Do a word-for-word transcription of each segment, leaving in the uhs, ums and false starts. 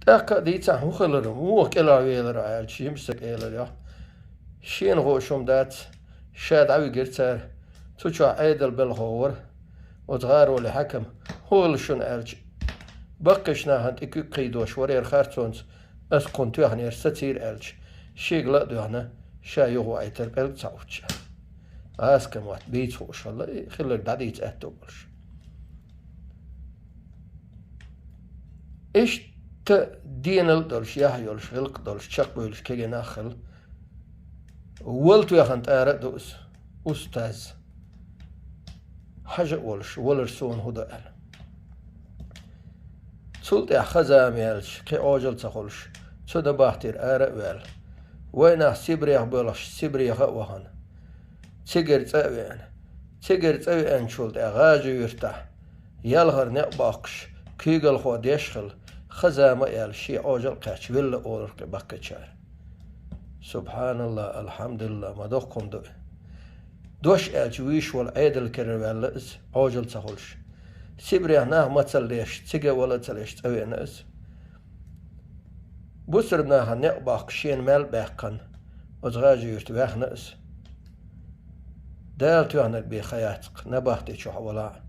ТӀаккха а дийцахь, хӀун хилар, муха кӀелхьарвелар аьлча, жима саг элар йоах. Шена хууш хӀума дац, ша дӀавигира цара. Цу чохь Ӏедал белхо вара. Оцу гӀароле хьаькам, хӀун хилла шуна аьлча, баккхийчу нахана тӀе куьг кхийдош вара, яра харцонца ас кхунна тоьхнера сацийра аьлча, шега ла а доьхна, ша юха ваийтар пӀелг ца Ӏуттуш. ГӀазкхи мотт бийца хууш хилла, и хилларг дӀадийца аьтто болуш. Иштта денал а долуш, яхь йолуш, гӀиллакх а долуш, чекхбуьйлуш кегий нах хилла. Вала тоьхна тӀара а ду иза, устаз. Хьажа а волуш, валар суна хӀун до аьлла. Цул тӀаьхьа хан-зама яьлча, кхин Ӏожалла ца хуьлуш, цу набахтера ара а ваьлла. Вайнах Сибрех боьлхуш, Сибреха а вахана, цигара цӀа а веана. Цигара цӀа веанчул тӀаьхьа ГӀажа-Юьртахь, ялхара некъ боккхуш, куьйгалхо деш а хилла, хан-зама а яьлла, шен Ӏожалла а кхаьчна, велла олура кхин баккхийчара. СубхьаналлахӀ, алхьамдулиллахӀ, ма доккха хӀума ду и. Дош аьлча вуьйш волу Ӏедал кера ваьлла иза, Ӏожалла ца хуьлуш. Сибрех нах мацалла деш, цига а вала а ца леш, цӀа веана иза. Бусурба нахана некъ боккхуш, шена мел а баьккхина, оцу ГӀажа-Юьрта ваьхна иза. Дала тоьхнарг бен хан яц-кх, набахти чохь валахь а.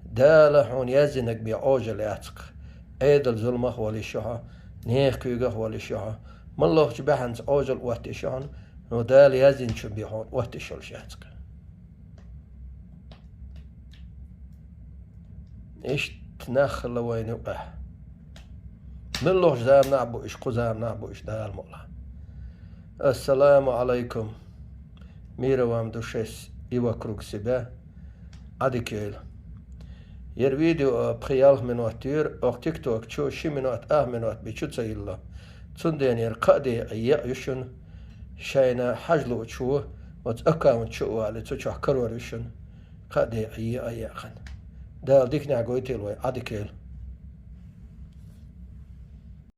Дала хьуна яздинарг бен Ӏожалла яц-кх. Ӏедал зуламах а вала йиш ю хьо, нехан куьйгах а вала йиш ю хьо. Маллохчу баьхьанца Ӏожалла отта йиш ю хьуна, но Дала яздинчун бен хьуна отта йиш йолуш яц-кх. Иштта нах хилла вайна юкъахь. Муьлхачу заманахь а бу уьш, кху заманахь а бу уьш, Дала мукъ лахь. Ассаламу Ӏалайкум. Мира вам душес и вокруг себя. Ӏадика йойла. Яра видео пхи-ялх минот йора, оха тикток чу ши минот, ах минот бен чу ца йилла. Цундела яра кхаа декъе екъа ю шуна. Шайна хьажа луучу, оцу аккаунт чу а валий, цу чохь карор ю шуна. Кхаа декъе екъа а екъна. Дала диканехь гойтийла вай, Ӏадика йойла.